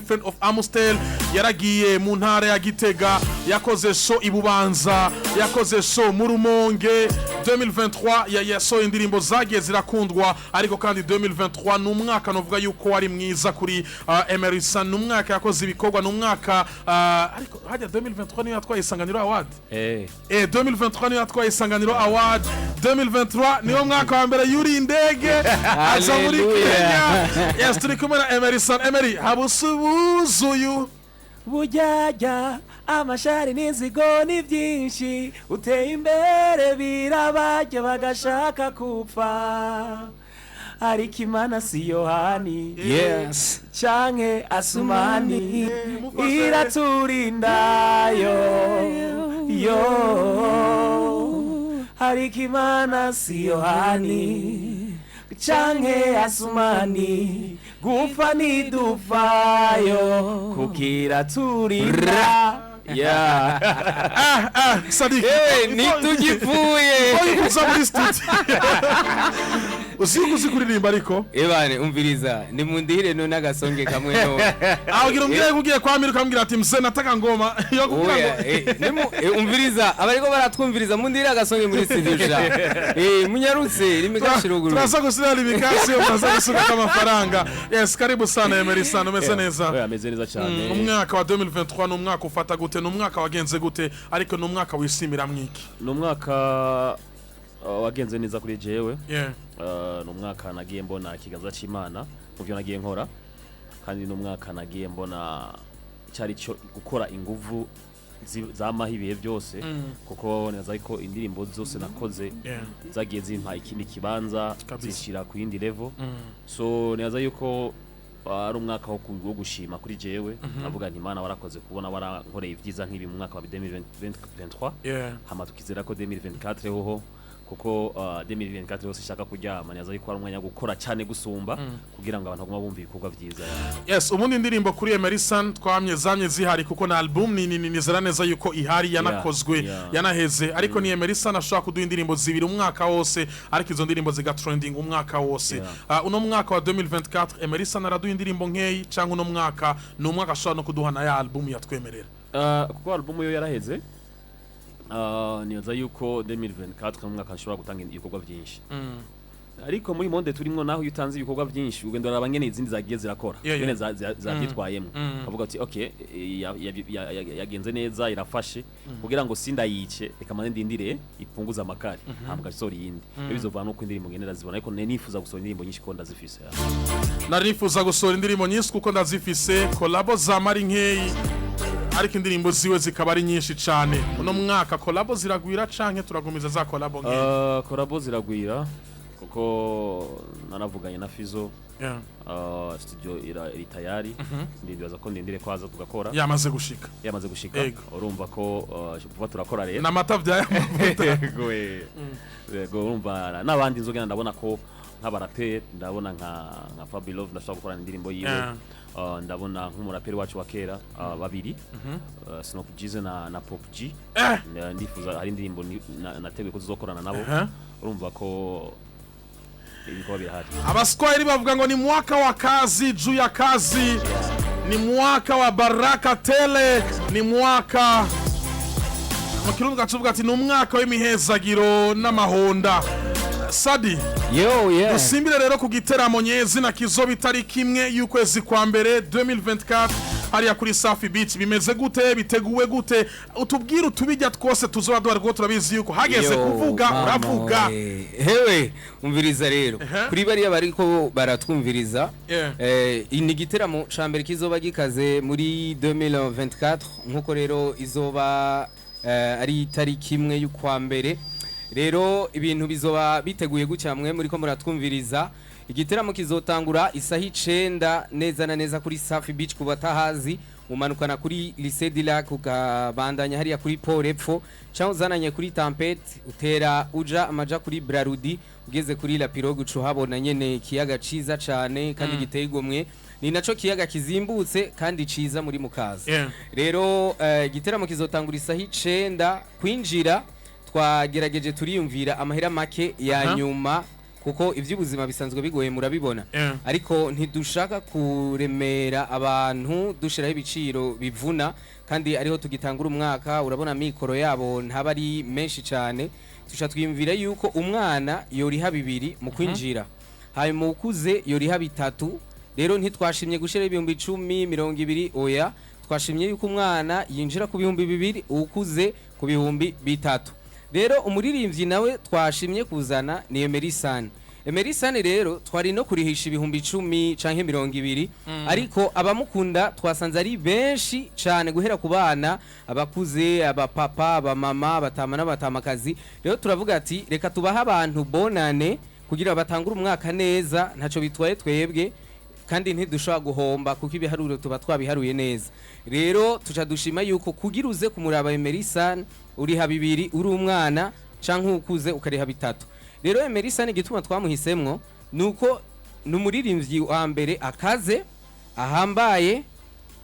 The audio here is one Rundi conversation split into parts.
Friend of Amstel yaragiye mu ntara ya Gitega, yakoze show i Bubanza, yakoze show mu Rumonge. 2023 yasohoye indirimbo zagiye zirakundwa, ariko kandi 2023 ni umwaka novuga yuko wari mwiza kuri Emery Sun. Ni umwaka yakoze ibikorwa, ni umwaka ariko hajya 2023 niyo yatwaye Isanganiro Award. 2023 niyo yatwaye Isanganiro Award. 2023 niwo mwaka wa mbere yuriye indege aza muri Hallelujah. Kenya. Yes, turi kumwe na Emery Sun. Emery, habusubuzuyu. Bujyajya amashari n'inzigo ni byinshi, uteye imbere birabajya bagashaka kupfa, ariko Imana si Yohani canke Asumani. Mufashe. Iraturinda yo yo, ariko Imana si Yohani canke Asumani, gupfa ntidufayo kuko iraturinda, yeah. Ah ah, Sadik. Eh, ntitugipfuye. Oyo kuza muri studio usiku uzi kuririmba, ariko Ebane, umviriza, nimundihire none agasonge kamwe no. Aho ugira umbwire ko ugiye kwa Miri ukambwira ati: "Mzee, nataka ngoma yo kugira Oya, ngo." Umviriza, abariko baratwumviriza, mundihire agasonge muri studio sha. Munyarutse rimikashiruguru. Turaza gusubira imikasi, turaza gusuka amafaranga. Yes, karibu sana Emery Sun, umeze neza? Oya, ameze neza cyane. Umwaka wa 2023 ni umwaka ufata gute? Ni umwaka wagenze gute? Ariko ni umwaka wishimira mwiki? Ni umwaka wagenze neza kuri jewe. Ni umwaka nagiye mbona ikiganza c'Imana mu byo nagiye nkora, kandi ni umwaka nagiye mbona cyari cyo gukora inguvu zamaho ibihe byose, kuko neza ko indirimbo zose nakoze zagiye zimpa ikindi kibanza, zishira ku yindi level. So neza yuko ari umwaka wo gushima kuri jewe. Navuga nti: "Imana, warakoze kubona warankoreye ibyiza nk'ibi mu mwaka wa 2023." Hama tukizera ko 2024 hoho, kuko 2024 hose ishaka kuryama, neza yuko ari umwanya wo gukora cyane gusumba kugira ngo abantu baguma bumva ibikorwa byiza. Yes, ubundi indirimbo kuri Emery Sun twamye zamye zihari, kuko na album ni nizera neza yuko ihari, yanakozwe, yanaheze. Ariko ni Emery Sun ashobora kuduha indirimbo zibiri umwaka wose, ariko izo ndirimbo zigatrending umwaka wose. Uno mwaka wa 2024 Emery Sun araduha indirimbo nkeyi, cyangwa uno mwaka ni umwaka ashobora no kuduha na ya album yatwemerera? Kuko album yo yaraheze, nibaza yuko 2024 ni umwaka nshobora gutanga ibikorwa byinshi, ariko muri monde turimwo, naho iyo utanze ibikorwa byinshi ugenda uraraba ngene izindi zagiye zirakora, ngene zavyitwayemwo, ukavuga ati: "Okay, yagenze neza, irafashe, kugira ngo sindayice, reka mane ndindire ipunguze amakari, hama ngasohora iyindi." Iyo bizovana nuko indirimbo ngene ndazibona, ariko nifuza gusohora indirimbo nyinshi kuko ndazifise. Nari nifuza gusohora indirimbo nyinshi kuko ndazifise. Collabo zama ari nkeyi, ariko indirimbo ziwe zikaba ari nyinshi cyane. Uno mwaka collabo ziragwira canke turagumiza za collabo nkeyi? Collabo ziragwira, kuko naravuganye na Fizo. Studio iri tayari, ndibaza ko ndindire ko aza tugakora. Yamaze gushika. Yamaze gushika. Ego. Urumva ko vuba turakora rero. N'amata vyaya mavuta. Yego, yego, urumva n'abandi nzogenda ndabona ko nk'abaraperi, ndabona nka Fabilove ndashobora gukorana indirimbo yiwe. Ndabona nk'umuraperi wacu wa kera, babiri, Snoop Jeezy na Pop G. Ndifuza hari indirimbo nateguye ko tuzokorana nabo. Urumva ko ibikorwa birahari. Abaswahili bavuga ngo ni mwaka wa kazi juu ya kazi, ni mwaka wa baraka tele, ni mwaka mu Kirundi tuvuga ati ni umwaka w'imihezagiro n'amahonda. Sadi. Yo, yeah. Dusimbire rero ku giteramo nyezina kizoba itariki 1 y'ukwezi kwa mbere 2024 hariya kuri Safi Beach. Bimeze gute? Biteguwe gute? Utubwire utubijya twose tuzoba duhari, kuko turabizi yuko hageze Yo, kuvuga mama uravuga. we. Hewe, umviriza rero, kuri bariya bariko baratwumviriza, ni igiteramo ca mbere kizoba gikaze muri 2024, nkuko rero izoba ari itariki 1 y'ukwa mbere. Rero ibintu bizoba biteguye gutya: mwe muriko muratwumviriza, igiteramo kizotangura isaha 9 neza na neza kuri Safi Beach. Ku batahazi, umanukana kuri Lycée du Lac, ukabandanya hariya kuri Port Epfo, cyangwa uzananye kuri Tempête, utera uja amaja kuri Brarudi, ugeze kuri La Pirogue uca uhabona nyene ikiyaga ciza cane kandi giteye igomwe. Ni naco kiyaga kizimbutse kandi ciza muri Mukaza. Rero igiteramo kizotangura isaha 9. Kwinjira twagerageje turiyumvira amahera make ya nyuma. Kuko ivy'ubuzima bisanzwe bigoye, murabibona. Ariko ntidushaka kuremera abantu dushiraho ibiciro bivuna, kandi ariho tugitangura umwaka. Urabona mikoro yabo ntaba ari menshi cyane. Tuca twiyumvira yuko umwana yoriha 2 mu kwinjira, hanyuma ukuze yoriha 3. Rero ntitwashimye gushiraho 10,000, 20, oya. Twashimye yuko umwana yinjira ku 2,000, ukuze ku 3,000. Rero umuririmbyi nawe twashimye kuzana ni Emery San. Emery San rero twari no kurihisha 10,000 canke 20,000, ariko abamukunda twasanze ari benshi cane, guhera ku bana, abakuze, abapapa, abamama, abatama n'abatamakazi. Rero turavuga ati reka tubahe abantu bonane kugira batangure umwaka neza. Ntaco bitwaye twebwe, kandi ntidushobora guhomba kuko ibiharuro tuba twabiharuye neza. Rero tuca dushima yuko kugira uze kumuraba Emery San uriha 2 uri umwana, canke ukuze ukariha 3. Rero Emery San, igituma twamuhisemwo nuko ni umuririmbyi wa mbere akaze ahambaye,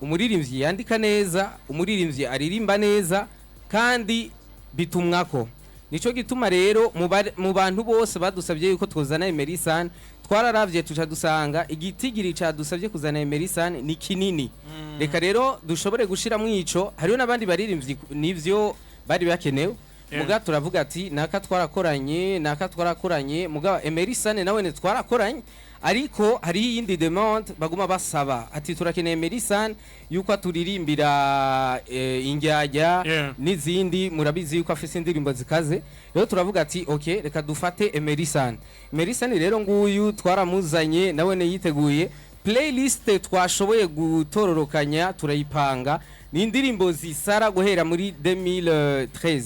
umuririmbyi yandika neza, umuririmbyi aririmba neza kandi bitumwako. Nico gituma rero mu bantu bose badusabye yuko twozana Emery San, twararavye tuca dusanga igitigiri cadusabye kuzana Emery San ni kinini. Reka rero dushobore gushiramo ico. Hariho n'abandi baririmbyi nivyo bari bakenewe, muga turavuga ati naka twarakoranye, naka twarakoranye, muga Emery San nawe ne twarakoranye. Ariko hari iyindi demande baguma basaba ati turakeneye Emery San yuko aturirimbira indyarya n'izindi. Murabizi yuko afise indirimbo zikaze. Rero turavuga ati okay, reka dufate Emery San. Emery San rero nguyu twaramuzanye, nawe ne yiteguye. Playlist twashoboye gutororokanya turayipanga, ni indirimbo zisara guhera muri 2013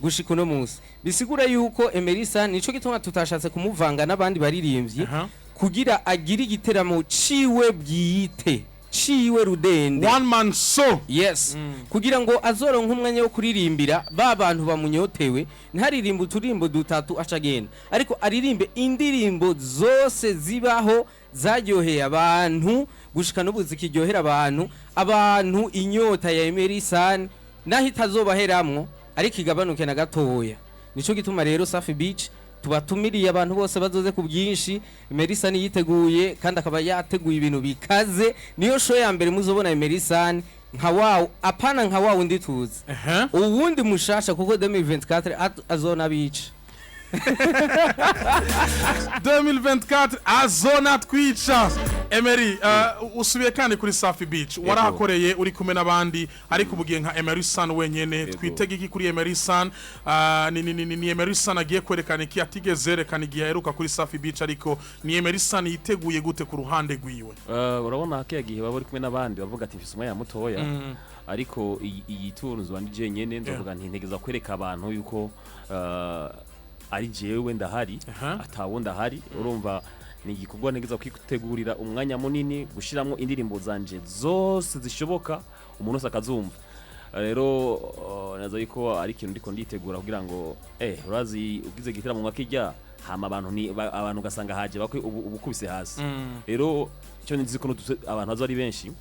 gushika uno munsi. Bisigura yuko Emery San, nico gituma tutashatse kumuvanga n'abandi baririmbyi, kugira agire igiteramo ciwe bwite, ciwe rudende. One man show. Yes, kugira ngo azoronke umwanya wo kuririmbira ba bantu bamunyotewe, ntaririmbe uturimbo dutatu aca agenda, ariko aririmbe indirimbo zose zibaho zaryoheye abantu gushika n'ubu zikiryohera abantu. Abantu inyota ya Emery San naho itazobaheramwo, ariko igabanuke na gatoya. Nico gituma rero Safi Beach tubatumiriye abantu bose bazoze ku bwinshi. Emery San yiteguye kandi akaba yateguye ibintu bikaze. Niyo show ya mbere muzobona Emery San nka wawu, apana nka wawu ndi tuzi, uwundi mushasha, kuko 2024 azona bica. 2024 azona twica. Emery, usubiye kandi kuri Safi Beach. Warahakoreye uri kumwe n'abandi, ariko ubugiye nka Emery San wenyene. Twitege iki kuri Emery San? Ni Emery San agiye kwerekana iki atigeze yerekana igihe aheruka kuri Safi Beach? Ariko ni Emery San yiteguye gute ku ruhande rwiwe? Urabona kiriya gihe baba bari kumwe n'abandi bavuga ati mfise umwanya mutoya, ariko iyi tour nzoba ndi jenyene. Nzovuga nti ntegeza kwereka abantu yuko ari jewe ndahari, atawundi ahari. Urumva ni igikorwa ntegeza kwitegurira umwanya munini, gushiramwo indirimbo zanje zose zishoboka, umuntu wese akazumva. Rero naza yuko ari ikintu ndiko nditegura kugira ngo urazi ugize igiteramo nka kirya, hama abantu ni abantu ugasanga haje bakwe ubu ubukubise hasi. Rero icyo nzi ko abantu bazo ari benshi,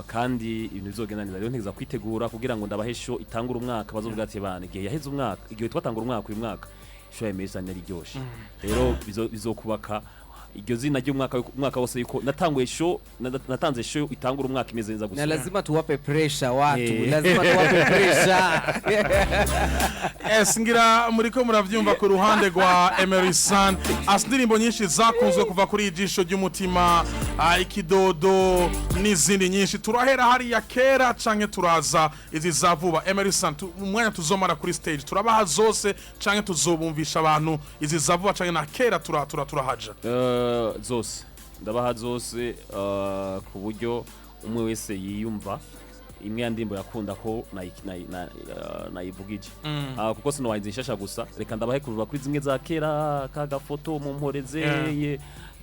kandi ibintu bizogenda neza. Rero ntegeza kwitegura kugira ngo ndabahe show itangura umwaka, bazovuga ati bana, igihe yaheze umwaka, igihe twatangura umwaka uyu mwaka, show ya Mesa yari iryoshe. Rero bizokubaka iryo zina ry'umwaka, umwaka wose yuko natanguye show, natanze show itangura umwaka imeze neza gusa. Na lazima tuwape pressure watu. Lazima tuwape pressure. Yes, ngira muriko muravyumva ku ruhande rwa Emery San. Asa indirimbo nyinshi zakunzwe kuva kuri Ijisho ry'Umutima, Ikidodo n'izindi nyinshi. Turahera hariya kera canke turaza izi za vuba? Emery San, umwanya tuzomara kuri stage turabaha zose canke tuzobumvisha abantu izi za vuba, canke na kera turahaja? Zose ndabaha zose, ku buryo umwe wese yiyumva imwe ya ndirimbo yakunda ko nayivugije. Kuko sinowahinze nshasha gusa, reka ndabahe kuva kuri zimwe za kera, kagafoto mu mporeze,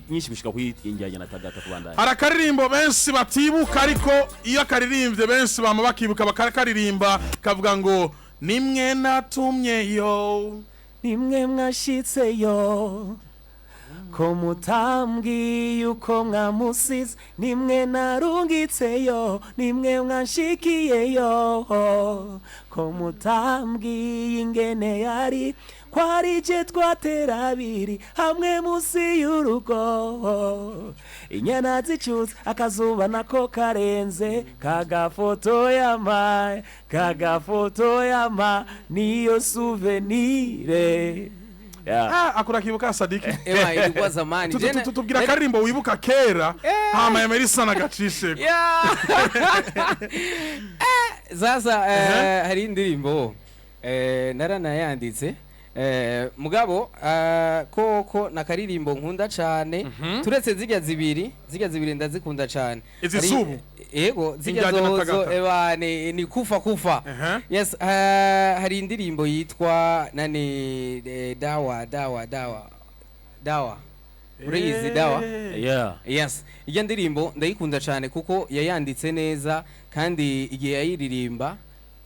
nyinshi gushika kuri Injyanya na Tagata kubandanya. Hari akaririmbo benshi batibuka, ariko iyo akaririmbye benshi bama bakibuka bakakaririmba, kavuga ngo nimwe natumyeyo. Nimwe mwashitseyo, ko mutambwiye uko mwamusize. Nimwe narungitseyo, nimwe mwanshikiyeyo, ko mutambwiye ingene yari. Kwarije twatera abiri hamwe munsi y'urugo, inyana zicutse, akazuba nako karenze. Kagafoto yama, kagafoto yama, niyo souvenir. Yeah. Ah, akura kibuka Sadiki. Ema, ilikuwa zamani. Tubwira akaririmbo wibuka kera, hama Emery Sun agacisheko. Yeah. Sasa hari indirimbo naranayanditse, mugabo koko nakaririmbo nkunda cane, turetse zirya zibiri ndazikunda cane. Izi zubu? Yego, zirya Indyarya na zozo. Tagata. Eba, ni kufa kufa. Yes, hari indirimbo yitwa nani, dawa dawa dawa dawa, urayizi dawa? Yeah. Yes, iyo ndirimbo ndayikunda cyane kuko yayanditse neza, kandi igihe yayiririmba,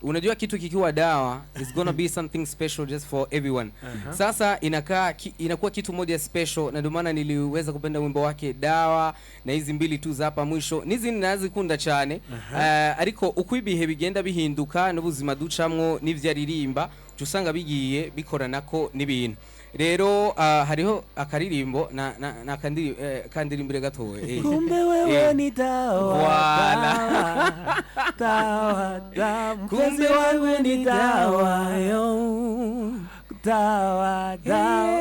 unajua kitu kikiwa dawa is gonna be something special just for everyone. Sasa inakuwa kitu moja special, na ndio maana niliweza kupenda wimbo wake dawa, na hizi mbili tu za hapa mwisho n'izindi nazikunda cyane. Ariko uko ibihe bigenda bihinduka n'ubuzima ducamwo n'ivyo aririmba, uca usanga bigiye bikoranako n'ibintu. Rero hariho akaririmbo na kandirimbire gatoya. Kumbe wewe ni dawa. Voilà. Dawa, dawa, dawa. Mpenzi Kumbe wangu wewe ni ni dawa, dawa yo. Dawa, dawa.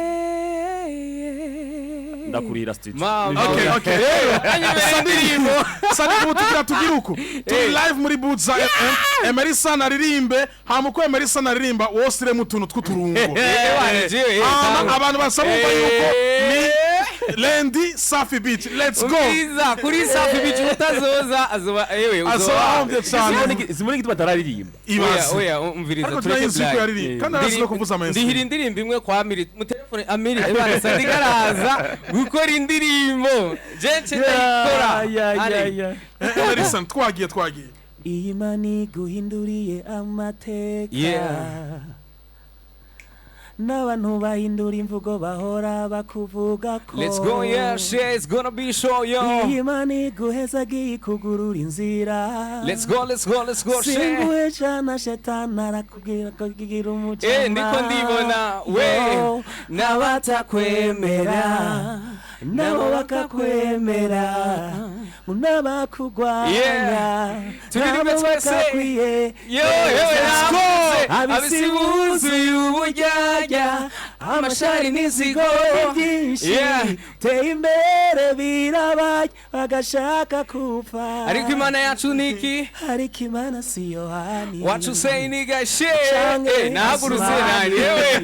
Ndakurira studio. Mama. Okay, rero Sadiki, ubu tugira tugire uku, turi live muri Buja FM, Emery Sun aririmbe, hama uko Emery Sun aririmba wose uremo utuntu tw'uturungo. Hama abantu basaba bumva yuko ni lundi Safi Beach. Let's go. Ubwiza kuri Safi Beach, utazoza azoba ewe azoba uzoba ahombye cyane. Simoni gituma atararirimba. Ibaze. Oya, umviriza. Ariko Tureke tunayizi ko blague. yaririmba kandi arazi no kuvuza ama Ndihira indirimbo imwe kwa Miri mu telefone. Amiri, ebana, Sadiki araza gukora indirimbo, jeje ndayikora. Ale. Emery Sun, twagiye twagiye. Iyi mani guhinduriye amateka. N'abantu bahindura imvugo bahora bakuvuga ko. Let's go, yeah, shit, it's gonna be show, yo. Iyi mani guhezagiye kugurura inzira. Let's go, let's go, let's go, shit. Singuhe cana shetani arakubwira ko kigira umutima. Ndiko ndibona, we. Yo, n'abatakwemera nabo bakakwemera, n'abakugwanya Turirimbe nabo twese. bakakwiye. Yo, yo, Let's go. Abisi buzuye uburyarya, amashari n'inzigo byinshi. Teye imbere birabaye bagashaka kupfa. Ariko Imana yacu ni iki? Ariko Imana si Yohani. What you say, nigga, shit. Canke Nahagurutse Asmani. nanjye yewe.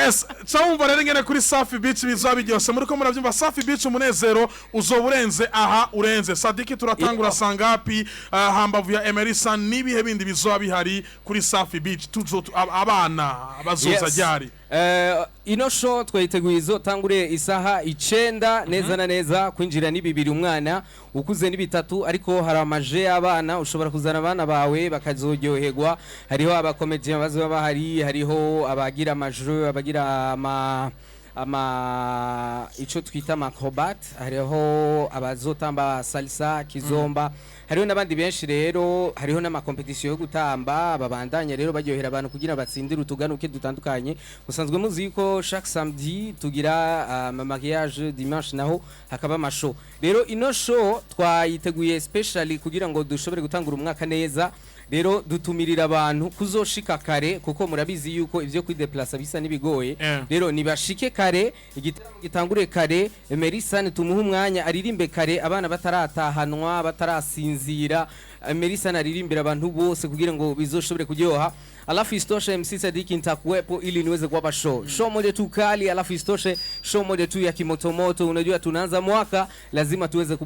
Yes, cyumva rero ingene kuri Safi Beach bizaba biryoshe, muri ko murabyumva. Safi Beach, umunezero uzoba urenze aha urenze. Sadiki, turatangura sangapi? Hambavu ya Emery Sun, n'ibihe bindi bizoba bihari kuri Safi Beach? Tuzo abana bazoza ryari? Ino show twayiteguye izotangure isaha 9 neza na neza. Kwinjira ni 2 umwana, ukuze ni 3, ariko hari amaje y'abana, ushobora kuzana abana bawe bakazoryoherwa. Hariho abakomedian bazoba bahari, hariho abagira amaje, abagira ama ico twita ama acrobat, hariho abazotamba salsa, kizomba, hariho n'abandi benshi. Rero hariho n'amakompetisiyo yo gutamba, babandanya rero baryohera abantu kugira batsindire utuganuke dutandukanye. Musanzwe muzi yuko chaque samedi tugira ama mariage, dimanche naho hakaba amashow. Rero ino show twayiteguye specially kugira ngo dushobore gutangura umwaka neza. Rero dutumirira abantu kuzoshika kare, kuko murabizi yuko ivyo kwideplasa bisa n'ibigoye. Rero nibashike kare, igitaramo gitangure kare, Emery Sun tumuhe umwanya aririmbe kare, abana bataratahanwa, batarasinzira. Emery Sun aririmbira abantu bose kugira ngo bizoshobore kuryoha. Alafu isitoshe, MC Sadiki nitakuwepo ili niweze kuwapa show, show moja tu kali. Alafu isitoshe, show moja tu ya kimotomoto. Unajua tunaanza mwaka, lazima tuweze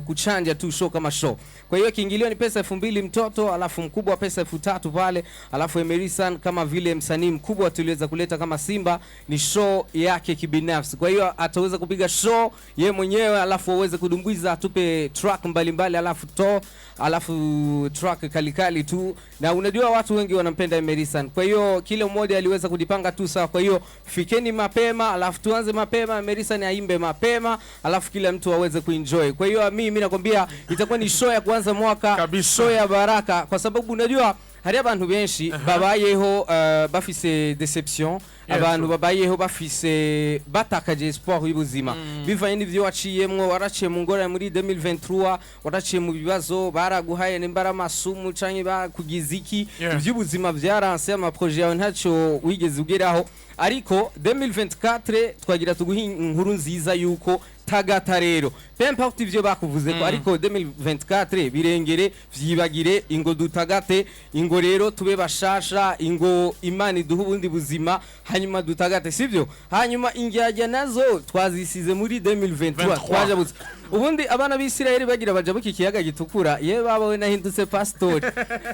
kuchanja tu show kama show. Kwa hiyo kiingilio ni pesa 2000 mtoto, alafu mkubwa pesa 3000 pale. Alafu Emery Sun kama vile msanii mkubwa tuliweza kuleta kama Simba, ni show yake kibinafsi. Kwa hiyo ataweza kupiga show ye mwenyewe, alafu aweze kudumbuiza, atupe track mbalimbali, alafu to alafu track kalikali tu. Na unajua watu wengi wanampenda Emery Sun, kwa hiyo kila mmoja aliweza kujipanga tu sawa. Kwa hiyo fikeni mapema, alafu tuanze mapema, Emery Sun aimbe mapema, alafu kila mtu aweze kuenjoy. Kwa hiyo mimi nakwambia itakuwa ni show ya kuanza mwaka Kabisa. show ya baraka, kwa sababu unajua Hari abantu benshi babayeho bafise déception, abantu babayeho bafise, batakaje espoir y'ubuzima bivanye n'ivyo waciyemwo. Waraciye mu ngorane muri 2023, waraciye mu bibazo, baraguhaye nimba ari amasumu canke bakugize iki, ivy'ubuzima vyaranse, ama projets yawe ntacyo wigeze ugeraho. Ariko 2024 twagira tuguhe inkuru nziza yuko tagata rero, peu importe ivyo bakuvuze ko, ariko 2024 birengere, vyibagire, ingo dutagate, ingo rero tube bashasha, ingo Imana iduhe ubundi buzima, hanyuma dutagate, sivyo? Hanyuma indyarya nazo twazisize muri 2023. 23. Twajabutse. Ubundi abana b'Isirayeli bagira bajabuka ikiyaga gitukura, ye baba we, nahindutse pastori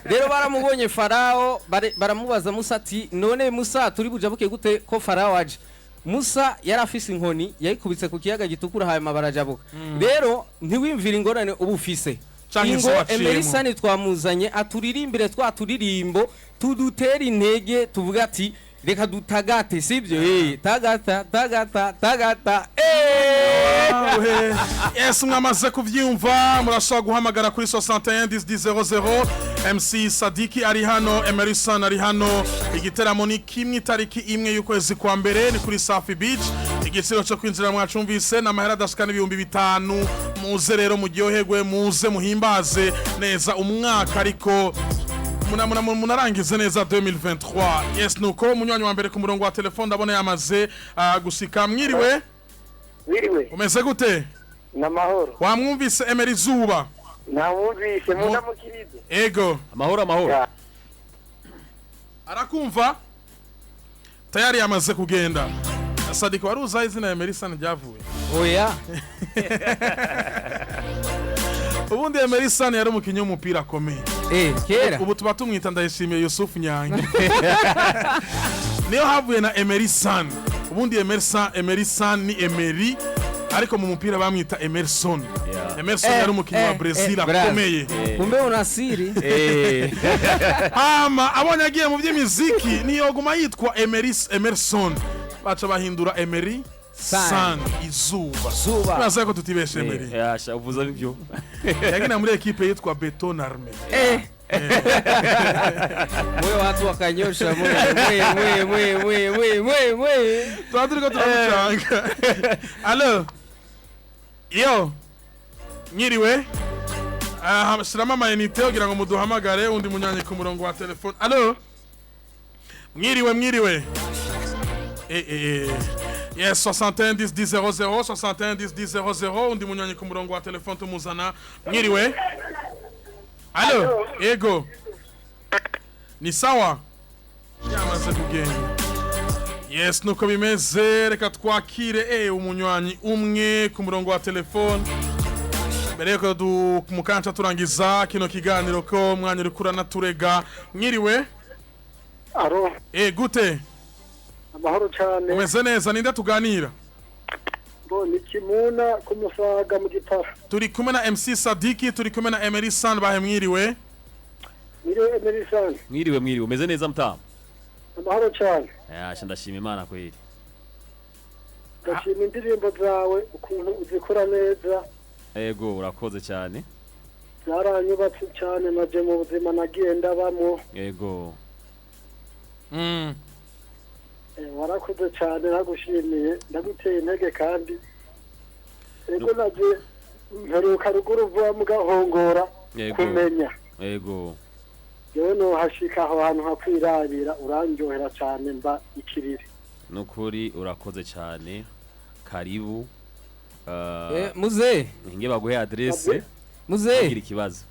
rero, baramubonye Farao, baramubaza Musa ati: "None Musa, turi bujabuke gute ko Farao aje?" Musa yari afise inkoni, yayikubitse ku kiyaga gitukura, hanyuma barajabuka. Rero ntiwimvire ingorane uba ufise. Canke Ingo inzu waciyemo. Emerisani twamuzanye aturirimbire twa turirimbo tudutere intege, tuvuga ati: "Reka dutagate," sibyo? Tagata, tagata, tagata. Yes, mwamaze kuvyumva, murashobora guhamagara kuri 61 10 00. MC Sadiki ari hano, Emerson ari hano. Igiteramo ni kimwe, itariki 1 y'ukwezi kwa mbere, ni kuri Safi Beach. Igiciro cyo kwinjira mwacumvise ni amahera adashika n'5,000. Muze rero muryoherwe, muze muhimbaze neza umwaka, ariko munarangize neza 2023. Yes, nuko umunywanyi wa mbere ku murongo wa telefone ndabona yamaze gushika. Mwiriwe? Wiriwe. Umeze gute? N'amahoro. Wamwumvise Emery Zuba? Namwumvise, mundamukirize. Ego. Amahoro, amahoro. Ya. Arakumva, tayari yamaze kugenda. Sadiki, wari uzi aho izina Emerson ryavuye? Oya. Ubundi Emerson yari umukinnyi w'umupira akomeye. Kera. Ubu tuba tumwita Ndayishimiye Yusuf Nyange, niyo havuye na Emerson. Ubundi Emerson, Emerson ni Emery, ariko mu mupira bamwita Emerson. Emerson yari umukinnyi wa Brazil akomeye. Kumbe unasiri. Hama abonye agiye mu by'imiziki, niyoguma yitwa Emeris Emerson, baca bahindura Emery San. San, izuba. Zuba. Uraza ko tutibeshe, Emery? Yasha, uvuza ibyo. Yagina muri ekipe yitwa Beton Arme. Mwe watu wakanyosha, mwe mwe mwe mwe mwe mwe mwe. Tuba turiko turamucanga. Allo, yo, mwiriwe. Ah, shiramo ama unités kugira ngo muduhamagare. Undi munyanya ku murongo wa telefone. Allo, mwiriwe, mwiriwe. Yes, 61 10 10 00, 61 10 10 00. Undi munyanya ku murongo wa telefone tumuzana. Mwiriwe. Allo, ego, ni sawa, yamaze kugenda. Yes, nuko bimeze. Reka twakire umunywanyi umwe ku murongo wa telefone mbere yuko mukanca turangiza kino kiganiro, ko umwanya uriko uranaturega. Mwiriwe. Allo. Gute? Amahoro cyane. Umeze neza? Ninde tuganira? Bo ni Kimuna ku Musaga mu Gitara. Turi kumwe na MC Sadiki, turi kumwe na Emery San. Bahe mwiriwe. Mwiriwe, Emerson. Mwiriwe, mwiriwe, umeze neza mutamu? Amahoro cyane. Yasha, ndashima Imana kweli. Ndashima indirimbo zawe ukuntu uzikora neza. Ego, urakoze cyane. Zaranyubatse cyane naje mu buzima nagiye ndabamo. Ego. Warakoze cyane, nagushimiye, ndaguteye intege kandi ego naje mperuka ruguru vuba mugahongora kumenya. Ego. Yewe, nohashika aho hantu hakwirabira, urandyohera cyane, mba ikiriri. Nukuri urakoze cyane, karibu. Muze. Nge baguhe adresse. Muze. Ngira ikibazo.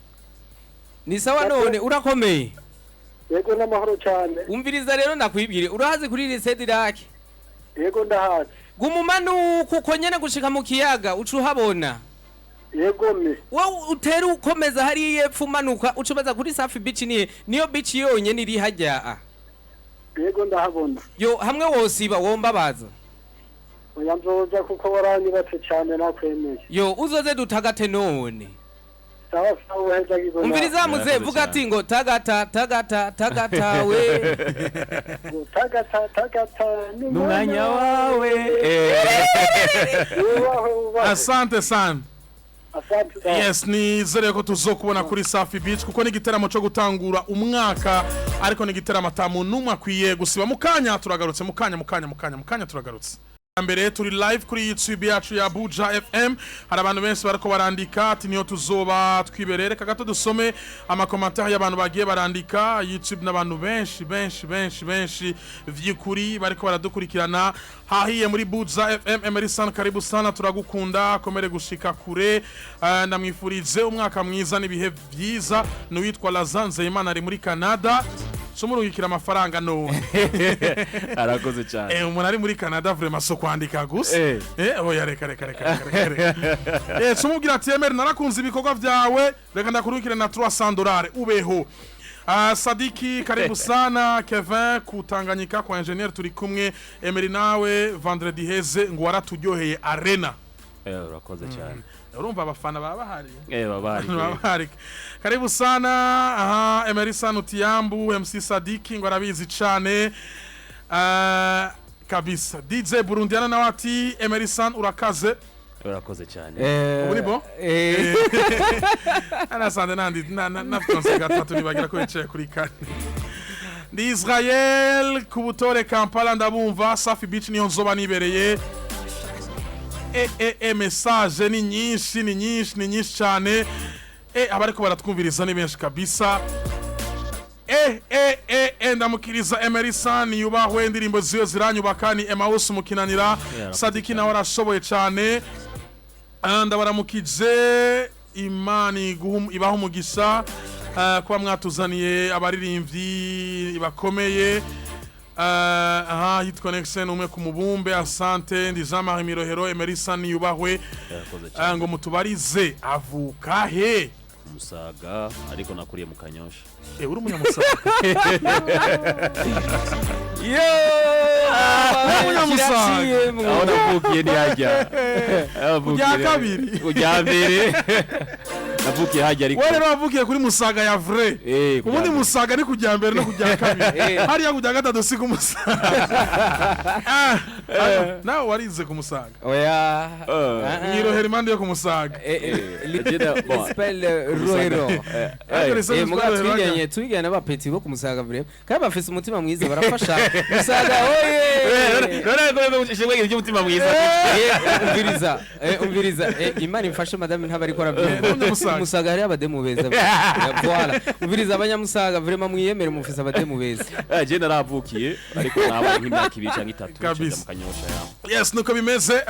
Ni sawa none, urakomeye? Yego, n'amahoro cyane. Umviriza rero ndakwibwire, urahazi kuri lycée du Lac? Yego, ndahazi. Guma umanuka uko nyene gushika mu kiyaga, uca uhabona. Yego mi. Wowe utera ukomeza hariya epfo, umanuka, uca ubaza kuri Safi Beach, niye niyo beach yonyene iri hajya. Yego, ndahabona. Yo, hamwe wosiba wombabaza. Oya, nzoza kuko waranyubatse cyane, nakwemeye. Yo, uzoze dutagate none. Sawa sawa, uheza gigona. Umviriza muze. Murakoze Vuga cyane. ati ngo tagata, tagata, tagata we. Tagata, tagata. N'umwanya wawe. Wubahwe, wubahwe. Asante sana. Asante sana. Yes, nizere ko tuzokubona kuri Safi Beach, kuko ni igiteramo cyo gutangura umwaka, ariko ni igiteramo ata muntu n'umwe akwiye gusiba. Mu kanya turagarutse, mu kanya, mu kanya, mu kanya, mu kanya turagarutse. Mbere turi live kuri YouTube yacu ya Buja FM. Hari abantu benshi bariko barandika ati niyo tuzoba twibereye. Reka gato dusome ama commentaires y'abantu bagiye barandika YouTube, n'abantu benshi benshi benshi benshi vy'ukuri bariko baradukurikirana. Hahiye muri Buja FM. Emerson, karibu sana, turagukunda, komere gushika kure. Ndamwifurize umwaka mwiza n'ibihe vyiza. N'uwitwa Lazanze Imana ari muri Canada, sumurungikira amafaranga none. Arakoze cyane. Umuntu ari muri Canada vraiment so kwandika gusa. Oya, reka reka reka reka reka. Sumubwira ati: "Emer, narakunze ibikorwa byawe, reka ndakurungikire na $300 ubeho." Sadiki, karibu sana. Kevin kutanganyika kwa engineer, turi kumwe. Emery, nawe vendredi heze ngo waraturyoheye arena. Urakoze cyane. Urumva abafana baba bahari. Baba bahari. Baba bahari. Karibu sana. Aha, Emery San Utiyambu, MC Sadiki ngo arabizi cane. Kabisa. DJ Burundiana nawe ati: "Emery San, urakaze." Urakoze cyane. Ubu ni bo? Eh. Anasanze nandi na gatatu, nibagira ko yicaye kuri kane. Ndi Israel ku butore Kampala, ndabumva Safi Beach niyo nzoba nibereye. Message ni nyinshi, ni nyinshi, ni nyinshi cyane. Abariko baratwumviriza ni benshi kabisa. Ndamukiriza Emerson yubahwe, indirimbo ziyo ziranyubaka. Ni Emmaus mukinanira. Yeah. Sadiki nawe arashoboye cyane. Ndabaramukije, Imana ibaha umugisha kuba mwatuzaniye abaririmbyi bakomeye. Aha yitwa Nexen umwe ku mubumbe. Asante, ndi Jean Marie Mirohero. Emerson yubahwe. Urakoze cyane. Ngo mutubarize avuka he? Musaga, ariko nakuriye mu Kanyosha. Uri umunyamusaga? Yo! Umunyamusaga. Aho navukiye ntihajya. Kujya kabiri. Kujya mbere navukiye hajya, ariko Wewe rero wavukiye kuri Musaga ya vrai. Kujya Ubundi mbere. Musaga ni kujya mbere no kujya kabiri. Hariya kujya gatatu si ku Musaga. Nawe warize ku Musaga? Oya. Mwirohera impande yo ku Musaga. Bon. Spell Rohero. Ariko Muga Rohero. twiganye n'abapeti bo ku Musaga vraiment. Kandi bafise umutima mwiza, barafasha. Musaga oye! None ishimwe ry'umutima mwiza. Umviriza, umviriza. Imana imfashe madame ntabari ko arabyumva. N'umunyamusaga. Musaga hariyo abademu beza. Voilà. Umviriza, abanyamusaga vraiment mwiyemere, mufise abademu beza. Je naravukiye, ariko nabaye nk'imyaka 2 cyangwa 3 Kabisa. mu Kanyosha ya. Yes, nuko bimeze.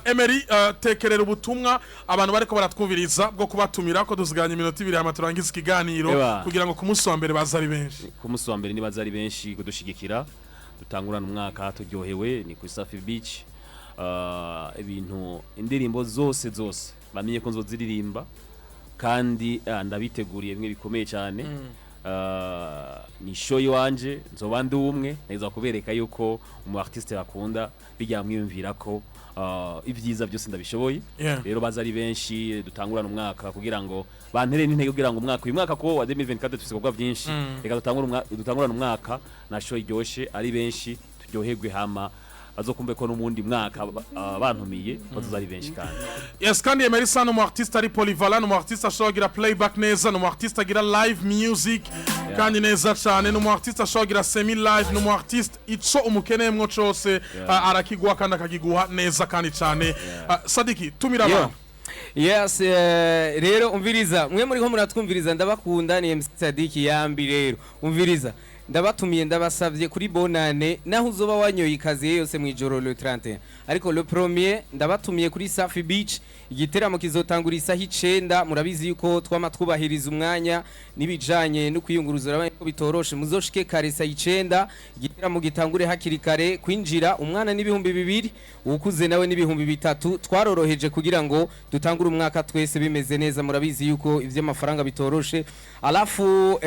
Emery, tekerera ubutumwa abantu bariko baratwumviriza bwo kubatumira, ko dusigaranye iminota 2 hama turangize ikiganiro, Eba. kugira ngo ku munsi wa mbere baze ari benshi. Ku munsi wa mbere nibaza ari benshi kudushigikira, dutangurana umwaka turyohewe. Ni ku Safi Beach. Ibintu indirimbo zose zose bamenye ko nzoziririmba, kandi ndabiteguriye bimwe bikomeye cyane. Ni show iwanje, nzoba ndi umwe neza kubereka yuko umu artiste bakunda bijya mwiyumvira ko ibyiza byose ndabishoboye. Rero baza ari benshi, dutangurana umwaka kugira ngo bantere n'intege, kugira ngo umwaka, uyu mwaka ko wa 2024 dufise ibikorwa byinshi. Reka dutangurane umwaka na show iryoshe, ari benshi, turyoherwe, hama bazokumve ko n'umundi mwaka bantumiye bazoza ari benshi kandi. Yes, kandi Emery San, umu artiste ari polyvalent, umu artiste ashobora kugira playback neza, ni umu artiste agira live music kandi neza cyane, ni umu artiste ashobora kugira semi live, ni umu artiste ico umukeneyemwo cose arakiguha kandi akakiguha neza kandi cyane. Sadiki, tumira Yo. abantu. Yes, rero umviriza, mwe muriko muratwumviriza, ndabakunda. Ni MC Sadiki yambi. Rero umviriza, ndabatumiye, ndabasavye kuri bonane, naho uzoba wanyoye ikaziye yose mu ijoro le 31, ariko le premier ndabatumiye kuri Safi Beach. Igiteramo kizotangura isaha 9. Murabizi yuko twama twubahiriza umwanya n'ibijanye no kwiyunguruza, urabona ko bitoroshe. Muzoshike kare saa 9, igiteramo gitangure hakiri kare. Kwinjira umwana n'2000, uwukuze nawe n'3000. Twaroroheje kugira ngo dutangure umwaka twese bimeze neza. Murabizi yuko ivy'amafaranga bitoroshe. Alafu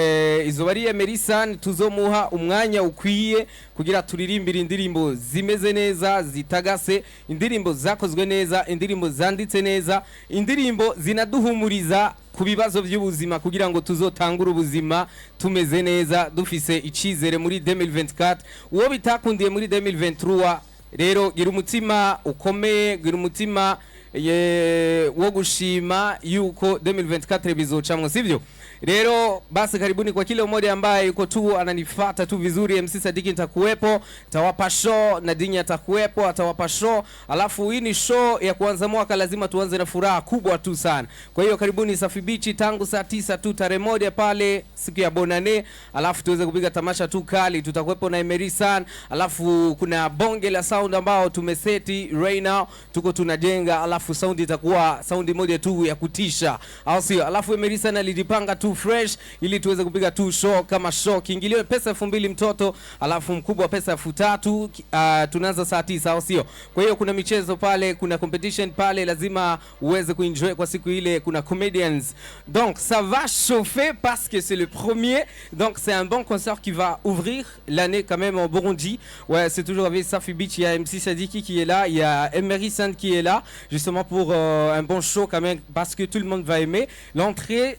izoba ari Emerson, tuzomuha umwanya ukwiye kugira turirimbire indirimbo zimeze neza, zitagase, indirimbo zakozwe neza, indirimbo zanditse neza, indirimbo zinaduhumuriza ku bibazo by'ubuzima, kugira ngo tuzotangure ubuzima tumeze neza, dufise icizere muri 2024. Uwo bitakundiye muri 2023 rero, gira umutima ukomeye, gira umutima. wo gushima yuko 2024 bizocamwo, sivyo? Rero basi karibuni kwa kila mmoja ambaye yuko tu ananifata tu vizuri. MC Sadiki nitakuwepo, tawapa show na Dinya atakuwepo, atawapa show. Alafu hii ni show ya kuanza mwaka, lazima tuanze na furaha kubwa tu sana. Kwa hiyo karibuni Safi Beach tangu saa 9 tu tarehe 1 pale siku ya Bonane, alafu tuweze kupiga tamasha tu kali. Tutakuwepo na Emery San, alafu kuna bonge la sound ambao tumeseti right now, tuko tunajenga, alafu sound itakuwa sound moja tu ya kutisha, au sio? Alafu Emery San alijipanga tu fresh ili tuweze kupiga tu show kama show. Kiingilio pesa 2000 mtoto, alafu mkubwa pesa 3000. Tunaanza saa 9, au sio? Kwa hiyo kuna michezo pale, kuna competition pale, lazima uweze kuenjoy kwa siku ile. Kuna comedians, donc ça va chauffer parce que c'est le premier, donc c'est un bon concert qui va ouvrir l'année quand même au Burundi. Ouais, c'est toujours avec Safi Beach, il y a MC Sadiki qui est là, il y a Emery Sand qui est là, justement pour un bon show quand même, parce que tout le monde va aimer. L'entrée,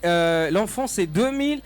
l'enfant c'est 2000,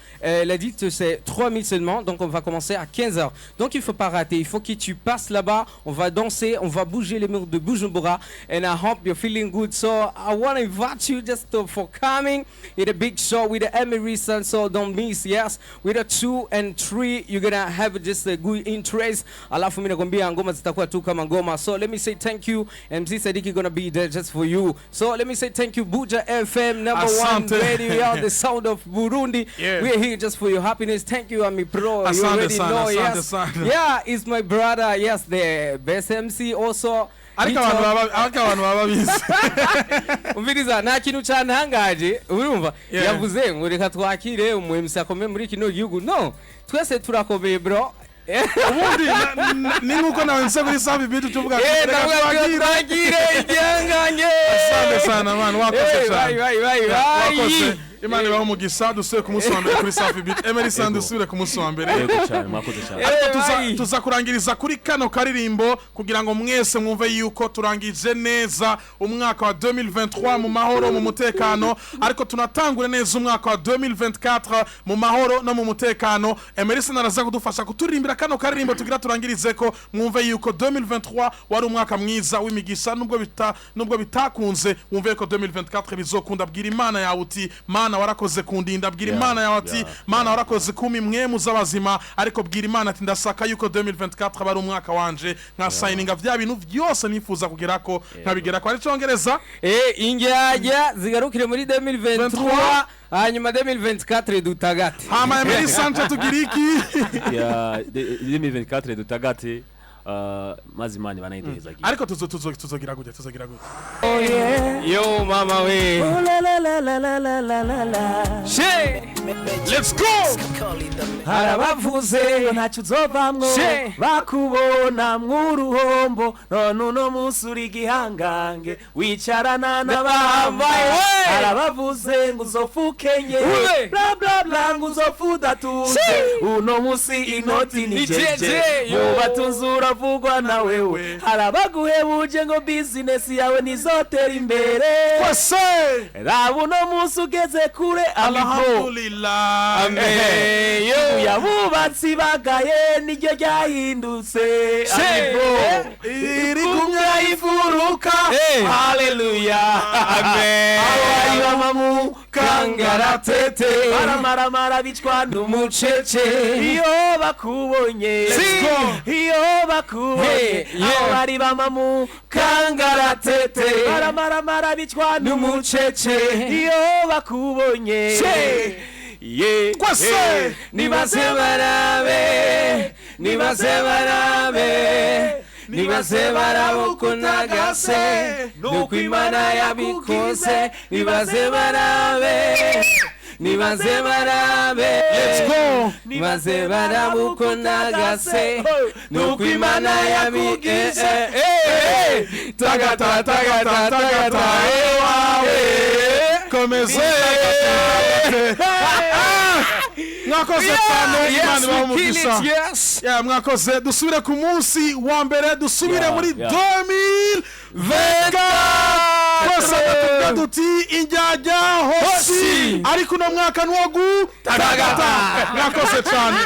l'adulte c'est 3000 seulement, donc on va commencer à 15h. Donc il faut pas rater, il faut que tu passes là-bas, on va danser, on va bouger les murs de Bujumbura, and I hope you're feeling good. So I want to invite you just for coming in a big show with the Emery Sand, so don't miss, yes. With the 2 and 3, you're gonna have just a good interest. Alafu mimi nakwambia ngoma zitakuwa tu kama ngoma. So let me say thank you. MC Sadiki gonna be there just for you. So let me say thank you, Buja FM, number one Asante. Radio, the sound of Burundi. Yeah. We are here just for your happiness. Thank you, Ami Pro. You Asante already sana, know, asante yes. sana. Yeah, it's my brother. Yes, the best MC also. Ariko abantu baba bizi. Umviriza, nta kintu cantangaje, urumva? Yeah. Yavuze ngo reka twakire umu MC akomeye muri kino gihugu. No, twese turakomeye, bro. Ubundi ni nkuko nawe nse kuri Safi Beach tuvuga Eh, reka ndavuga ngo twakire. Twakire igihangange. Asante sana man, wakoze Eh, cyane. bye, bye, bye, bye. Wakoze, Imana ibahe umugisha. Dusubire ku munsi wa mbere kuri Safi Beach. Emery Sand, dusubire ku munsi wa mbere. Yego cyane, mwakoze cyane. Eh, Ariko tuza, bye. tuza kurangiriza kuri kano karirimbo kugira ngo mwese mwumve yuko turangije neza umwaka wa 2023 mu mahoro, mu mutekano, ariko tunatangure neza umwaka wa 2024 mu mahoro no mu mutekano. Emerson araza kudufasha kuturirimbira kano karirimbo tugira turangirize ko mwumve yuko 2023 wari umwaka mwiza w'imigisha, nubwo bitakunze, wumve ko 2024 bizokunda. Bwira Imana yawe uti: "Mana, warakoze kundinda." Bwira Imana yawe ati: "Mana, warakoze kumi mwe z'abazima." Ariko bwira Imana ati: "Ndasaka yuko 2024 aba ari umwaka wanje, nka sayininga vya bintu byose nifuza kugerako, nkabigerako." Ari Congereza. Eh, indyarya zigarukire muri 2023, hanyuma 2024 dutagate. Hama Emery Sanchez, tugira iki? Ya 2024 dutagate, maze Imana ibanayiduhezagira. Ariko tuzogira gute? Tuzogira gute? Oh yeah. Yo mama we. Oh la la la la la la la la la. She. Let's go. Harabavuze ngo ntacyo uzovamwo, She. bakubona mw'uruhombo, none uno munsi uri igihangange, wicarana n'abahambaye. We. Harabavuze ngo uzopfa ukenye, Ube. bla bla bla, ngo uzopfa udatunze, She. uno munsi inoti ni Ni jeje, jeje, yo. mu batunzi uravugwa na wewe. Harabaguhebuje ngo bizinesi yawe ntizotera imbere, Twese. raba uno munsi ugeze kure, amigo. Alhamdulillah. Amen. Yo. Yabubatsi bagaye niryo ryahindutse Se. amigo Iri kumwe ifuruka. Eh. Haleluya. Amen. Abari bama mu kangaratete, baramaramara bicwa n'umucece. Iyo bakubonye, Let's go. iyo bakubonye, Hey, yeah. abo bari bama mu kangaratete, baramaramara bicwa n'umucece. Iyo bakubonye. Se. Yeah. Twese. Yeah. Nibaze barabe, nibaze barabe, nibaze barabe uko nagase, nuko Imana yabikoze. Nibaze barabe, nibaze barabe. Let's go. Nibaze barabe uko nagase, nuko Imana yabikoze. Tagata, tagata, tagata, ewawe komeze. Mwakoze cyane, Imana ibahe umugisha. Yes. Yeah, mwakoze. Dusubire ku munsi wa mbere, dusubire muri 2024. Twese tuvuga duti: "Injyajya hosi." Hosi. Ariko uno mwaka ni uwo gutagata. Mwakoze cyane.